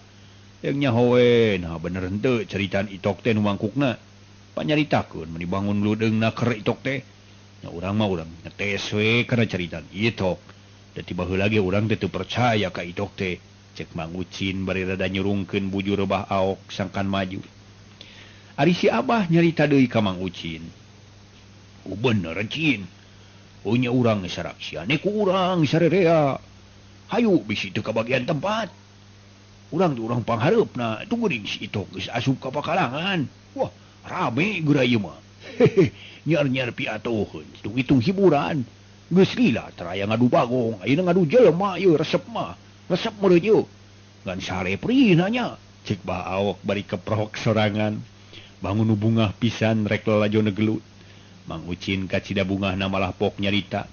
Yang nyaho we, nah bener henteu ceritaan Itok teh nu mangkukna. Panyaritakeun meni bangun ludeungna keur Itok teh. Nya urang mah urang ngetes we kana ceritaan Itok. Da tiba heula ge urang teh teu percaya ka Itok teh. Cek Mang Ucin bari rada nyurungkeun bujur Bah Aok sangkan maju. Ari si Abah nyarita deui ka Mang Ucin. Oh bener Cin. Oh nya urang saraksiane ku urang sarerea. Hayu bisi teu kabagian tempat. Urang teh urang panghareupna, tunggu geuning si Itok geus asup ka pakalangan. Wah, rame geura ieu mah. Nyar-nyar piatoheun, hitung-hitung hiburan. Geus lila teraya ngadu bagong, ayeuna ngadu jelema ieu resep mah. Resep meureun ieu. Ngan sarepri nanya. Cek Bah Aok bari keprok sorangan. Bangun nu bungah pisan rek lalajo negelut. Mang Ucin kacida bungahna malah pok nyarita.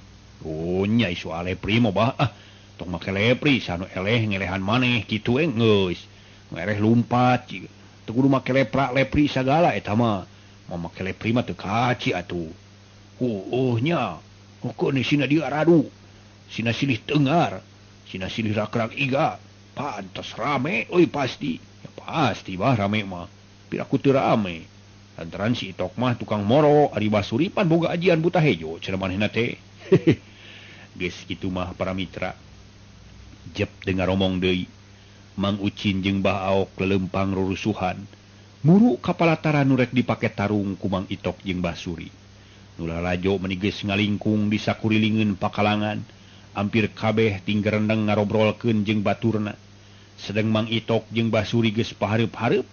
Oh nya isu alepri mah bah ah. Tong make lepri sanu eleh ngelehan maneh kitu we geus. Ngereh lumpat teu kudu make lepra lepri sagala eta mah. Mau make lepri mah teu kaci atuh. Oh nya. Hukeun sina dieu aradu. Sina silih tengar, sina silih rak-rak iga. Pantes rame euy pasti. Ya pasti bah rame mah. Piraku teu rame. Lantaran si Itok mah tukang moro, ari Basuri pan boga ajian buta hejo cenah manehna teh. Geus kitu mah para mitra. Jep dengar omong deui. Mang Ucin jeung Bah Aok lelempang rurusuhan. Muru ka palataran nu rek dipake tarung ku Mang Itok jeung Bah Suri. Nu lalajo meni geus ngalingkung di sakurilingeun pakalangan. Ampir kabeh tinggerendeng ngarobrolkeun jeung baturna. Sedeng Mang Itok jeung Bah Suri geus pahareup-hareup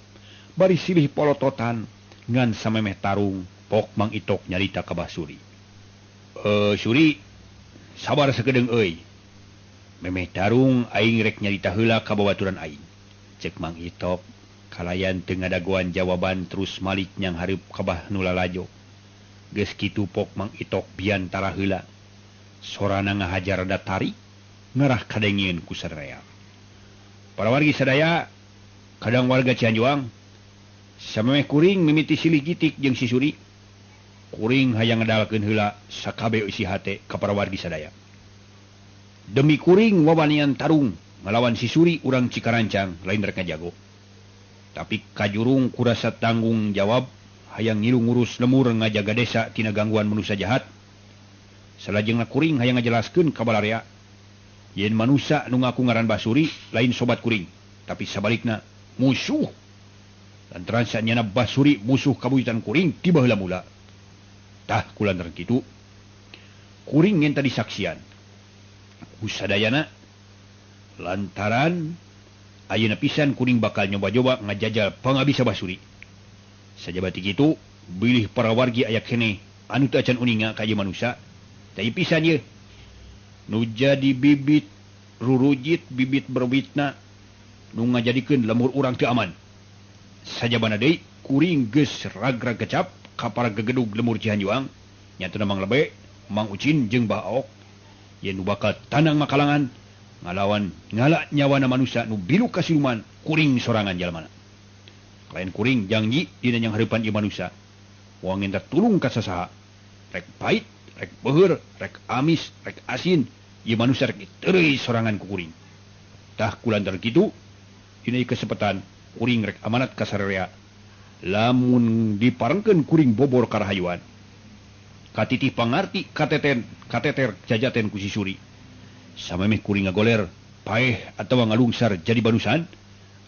bari silih polototan ngan samemeh tarung pok Mang Itok nyarita ka Bah Suri. Suri, sabar sakedeung euy. Memeh tarung aing rek nyarita heula ka babaturan aing. Cek Mang Itok kalayan teu ngadagoan jawaban terus malik nyang hareup ka bah nu lalajo. Geus kitu pok Mang Itok biantara heula. Sorana ngahajar rada tarik ngarah kadengieun ku sadaya. Para wargi sadaya, kadang warga Cianjuang, samemeh kuring mimiti silih gitik jeung si Suri. Kuring hayang ngedalkeun heula sakabe isi hate ka para wargi sadaya. Demi kuring wawanian tarung ngalawan si Suri urang Cikarancang lain rek ngajago. Tapi kajurung kurasa tanggung jawab hayang ngilu ngurus lemur ngajaga desa tina gangguan manusia jahat. Salajengna kuring hayang ngajelaskeun ka balarea. Yen manusia nu ngaku ngaran Basuri lain sobat kuring, tapi sabalikna musuh. Lantaran sanyana Basuri musuh kabuyutan kuring ti baheula mula. Tah kulantaran kitu kuring ngen tadi saksian kusadayana lantaran ayeuna pisan kuring bakal nyoba-nyoba ngajajal pangabisa Basuri. Sajabati kitu bilih para wargi aya keneh anu teu acan uninga ka ieu manusia, teu pisan ieu nu jadi bibit rurujit bibit berwitna nu ngajadikeun lemur urang teu aman. Sajabana deui kuring geus ragrag kecap ka para gegedug lemur Cihanjuang nyatana Mang Lebe, Mang Ucin jeung Bah Aok yen nu bakal tanang makalangan ngalawan ngala nyawana manusia nu bilu kasiluman kuring sorangan jalmana. Lain kuring janji dina yang hareupan ieu manusia moal ngenta tulung ka sasaha, rek pait, rek beuheur, rek amis, rek asin, ieu manusia rek diteureuy sorangan ku kuring. Tah kulantaran kitu dina ieu kesempatan kuring rek amanat ka sararea lamun diparengkeun kuring bobor karahayuan katitih pangarti kateten kateter jajaten ku si Suri. Samemeh kuring ngagoler paeh atawa ngalungsar jadi banusan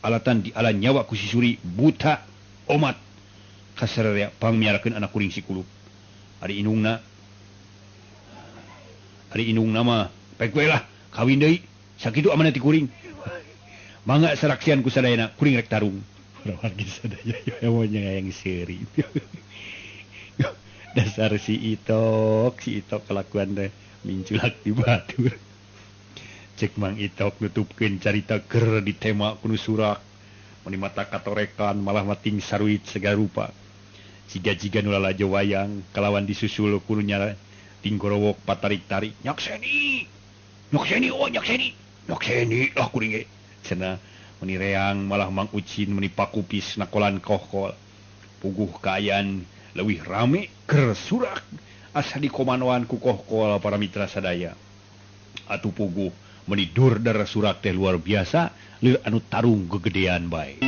alatan di ala nyawa ku si Suri buta omat kasararea pangmiarakeun anak kuring si Kulup. Ari indungna mah pek we lah kawin deui sakitu amanat ti kuring. Mangga saraksian ku sadayana kuring rek tarung. Wargi sadaya nya yang seuri. Dasar si Itok kelakuan teh minculak di batur. Cek Mang Itok nutupkeun carita ger di tema kuno surak. Meni mata katorekan malah mating saruit segala rupa. Jiga-jiga nu lalajo wayang kalawan disusul kuno nyala tinggorowok patarik-tarik. Nyakseni. Nyakseni oh nyakseni. Nyakseni lah kuring ge. Cenah meni reang malah Mang Ucin meni pakupis nakolan kohkol. Puguh kaayaan leuwih rame ger surak asa dikomanoan ku kohkol para mitra sadaya. Atuh puguh meni durder surak teh luar biasa leur anu tarung gegedean bae.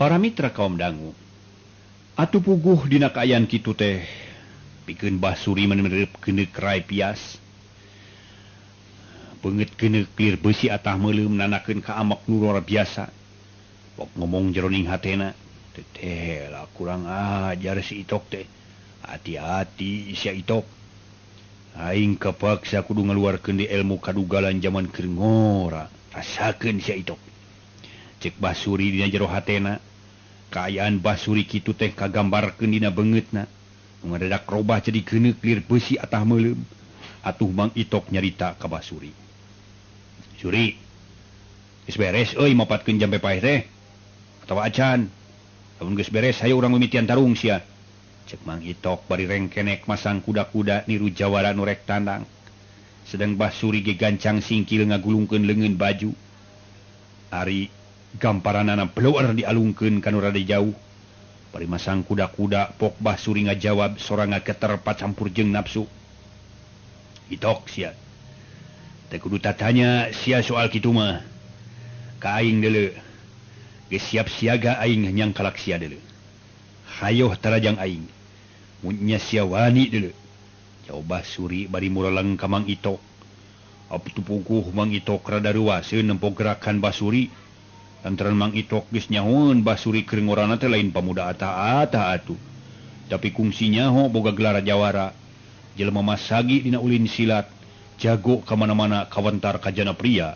Para mitra kaum dangu, atuh puguh dina kaayaan kitu teh pikeun Basuri menerep keuneuk rai pias. Beungeut keuneuk lir beusi atah meuleum nanakeun ka amak nu luar biasa. Pok ngomong jeroning hatena, teteh lah kurang ajar si Itok teh. Hati-hati sia Itok. Aing kapaksa kudu ngaluarkeun di ilmu kadugalan jaman keur ngora. Rasakeun sia Itok. Cek Basuri dina jero hatena, kaayaan Basuri kitu teh kagambarkeun dina beungeutna. Ngadadak robah jadi keuneuk lir beusi atah meuleum. Atuh Mang Itok nyarita ka Basuri. Suri, geus beres euy mapatkeun jampe paeh teh. Atawa acan. Lamun geus beres hayu urang mimitian tarung sia. Cek Mang Itok bari rengkenek masang kuda-kuda niru jawara nu rek tandang. Sedang Basuri ge gancang singkil ngagulungkeun leungeun baju. Ari gamparanana blower dialungkeun ka nu rada jauh. Bari masang kuda-kuda pok Basuri ngajawab soranga keter pacampur jeung nafsu. Itok sia. Teh kudu tatanya sia soal kitu mah. Ka aing deuleu. Geus siap siaga aing nyangkalak sia deuleu. Hayoh tarajang aing. Mun nya sia wani deuleu. Jawab Basuri bari mureleng ka Mang Itok. Atuh puguh Mang Itok rada reuaseun nempo gerakan Basuri. Lantaran Mang Itok geus nyahoeun Basuri keur ngorana teh lain pamuda ata-ata atuh. Tapi kungsi nyaho boga gelar jawara. Jelema masagi dina ulin silat, jago ka mana-mana kawentar ka jana pria.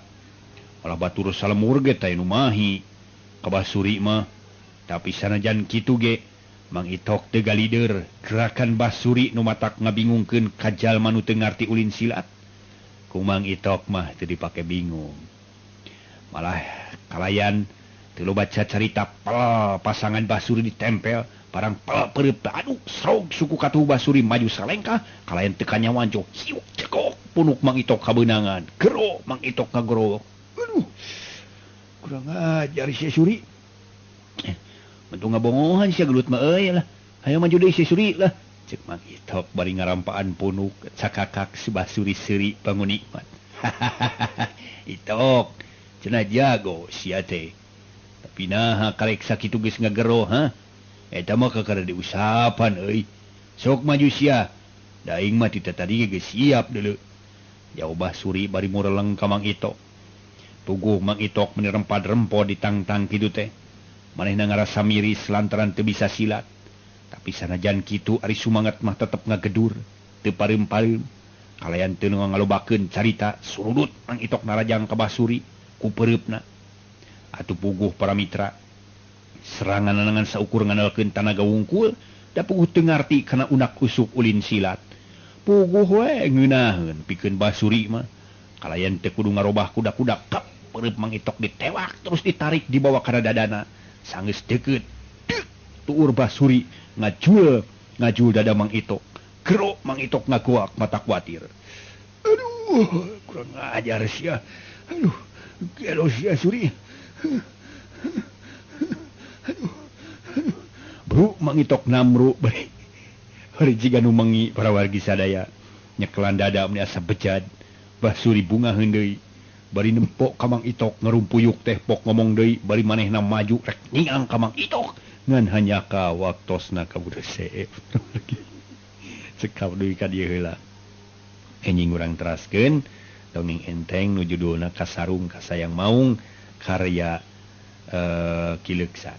Malah batur salemur ge teh nu mahi ka Basuri mah. Tapi sanajan kitu ge Mang Itok teu galider gerakan Basuri nu matak ngabingungkeun ka jalma nu teu ngarti ulin silat. Ku Mang Itok mah teu dipake bingung. Malah kalayan teu loba carita pel pasangan Basuri ditempel barang pel pereup aduh srog suku katuh Basuri maju salengkah kalayan teu kanyawan jo hiuk cekok punuk Mang Itok kabeunangan gero Mang Itok ngagero. Aduh kurang ajar si Suri. Mentu ngabongohan sia gelut mah euy lah. Hayo maju deui si Suri lah. Cek Mang Itok bari ngarampaan punuk cakakak si Basuri seuri bangun nikmat. Itok cenah jago sia teh. Tapi naha karek sakitu geus ngagero ha? Eta mah kakara diusapan euy. Sok maju sia. Da aing mah ti tadi geus siap deuleu. Jauh Basuri bari mureleng ka Mang Itok. Tuguh Mang Itok meni rempad-rempo ditangtang kitu teh. Manehna ngarasa miris lantaran teu bisa silat. Tapi sanajan kitu ari sumangat mah tetep ngagedur, teu pareum-pareum. Kalayan teu ngalobakeun carita surudut Mang Itok narajang ka Basuri ku peureupna. Atuh puguh para mitra. Serangan ngan saukur ngandalkeun tanaga wungkul, da puguh teu ngarti kana unak usuk ulin silat. Puguh we ngeunaheun pikeun Basuri mah. Kalayan teu kudu ngarobah kuda-kuda kap peureub Mang Itok ditewak terus ditarik dibawa kana dadana. Sanggeus deukeut tuur Basuri ngajul ngajul dada Mang Itok. Gero Mang Itok ngagoak mata kuatir. Aduh, kurang ajar sia. Aduh, gelo sia Suri. Aduh, aduh. Bro Mang Itok namru bari. Bari jiga nu mengi para wargi sadaya. Nyekelan dada meni asa bejad. Basuri bunga heun deui. Bari nempok ka Mang Itok ngarumpuyuk teh pok ngomong deui bari manehna maju rek nyiang ka Mang Itok. Ngan hanya ka waktosna kaburu seep. Cekap deui ka dieu heula. Enjing urang teraskeun dongeng enteng nu judulna Kasarung Kasayang Maung karya Ki Leuksa.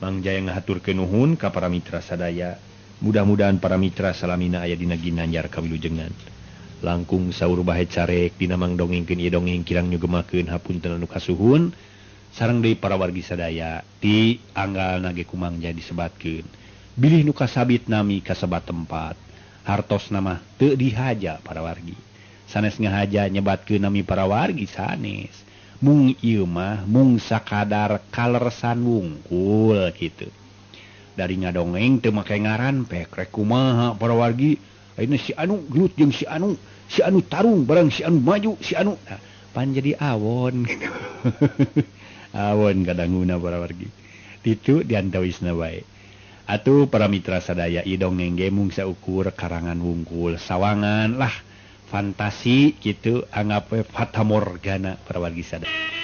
Mang Jaya ngahaturkeun nuhun ka para mitra sadaya. Mudah-mudahan para mitra salamina aya dina ginanjar kawilujengan. Langkung saur bahe carek dina mang dongengkeun ieu dongeng kirang nyugemakeun hapunten anu kasuhun. Sareng deui para wargi sadaya ti anggalna ge ku Mang Jaya disebatkeun. Bilih nu kasabit nami kasebat tempat. Hartos nama teu dihaja para wargi. Sanes ngahaja nyebatkeun nami para wargi sanes. Mung ieu mah mung sakadar kaleresan wungkul kitu. Dari ngadongeng teu make ngaran pek rek kumaha para wargi. Ayeuna si anu gelut jeung si anu tarung barang si anu maju si anu. Nah, pan jadi awon. Awon kadanguna para wargi. Ditu diantawisna wae. Atuh para mitra sadaya ieu dongeng ge mung saukur karangan wungkul sawangan lah fantasi gitu anggap we fata morgana para wargi sadaya.